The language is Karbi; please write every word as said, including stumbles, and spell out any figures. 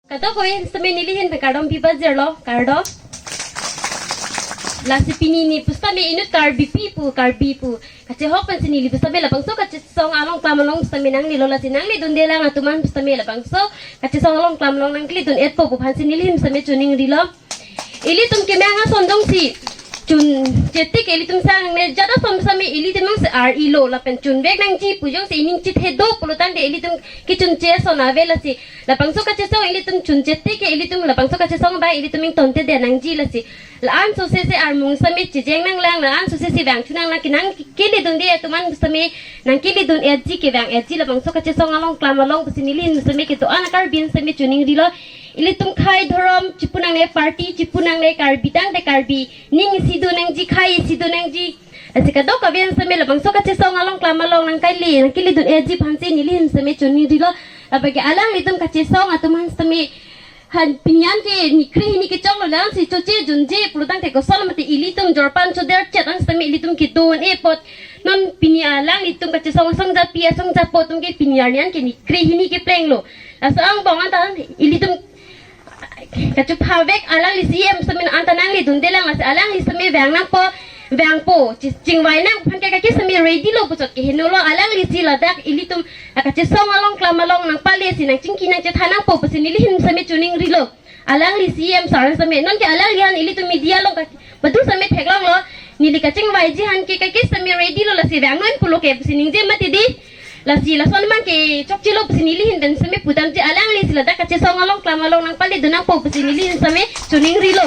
Kadokave sitame neli ahin pen kardom pipajirlo, kardom. Lasi pini neli pusitame inut Karbipi pu, Karbi pu kachehok pensi neli pusitame labangso kachesong along klam along sitame nanglelo, lasi nanglidunde alang atum an pusitame labangso kachesong along klam along nangkelidun-etpo pu aphansi neli ahin sitame choningrilo. Ilitum kemang ason jongsi chunche tik ilitum sang ne jada som sitame ilitum nangsi ar-ilo lapen chunvek nangji pu jongsi ining chithe do pulotangte ilitum kechunche ason ave, lasi labangso kachesong ilitum chunche tik ke ilitum labangso kachesong abang ilitum ingtontedet nangji, lasi la-an sose si armung sitame chejeng nanglang, la-an sose si vangthu nanglang, kenangkelidunde atum an sitame nangkelidun-etji, kevang-etji labangso kachesong along klam along pusi neli ahin sitame kedo-an a-Karbi ahin sitame choningrilo. Ilitum khei dhorom chipu nangne, party chipu nangne, Karbi tangte Karbi, ning isi do nangji, khei isi do nangji. Lasi kadokave an sitame labangso kachesong along klam along nangkele, nangkelidun-etji aphansi neli ahin sitame choningrilo. Lapen ke alanglitum kachesong atum an sitame han pini an ke nikre hini kechoklo, lasi choche junje pulotangte koson mati ilitum jorpan choder chet an sitame ilitum kedo un-e apot non pini alanglitum kachesong asong japi asong japo atum ke pini arni an ke nikre hini keplenglo. Laso angbong anta ilitum kachuphavek alangli C E M sitame anta nanglidunde lang, lasi alangli sitame vang nangpo, vangpo, chi-, chingvai nang aphan ke kaki sitame ready lo puchot ke henolo, alanglisi ladak ilitum la kachesong along klam along nangpale si nangchingki nangchethan nangpo pusi neli ahin sitame choningrilo. Alangli C E M sar sitame non ke alangli an ilitum media along ka badu sitame theklonglo, neli kachingvaiji aphan ke kaki sitame ready lo, lasi vang non pulo ke pusi ningje mati di. Lasi lason abang ke chokchelo pusi neli ahin pen sitame pudamji, alanglisi ladak kachesong along klam along nangpaledun nangpo pusi neli ahin sitame choningrilo.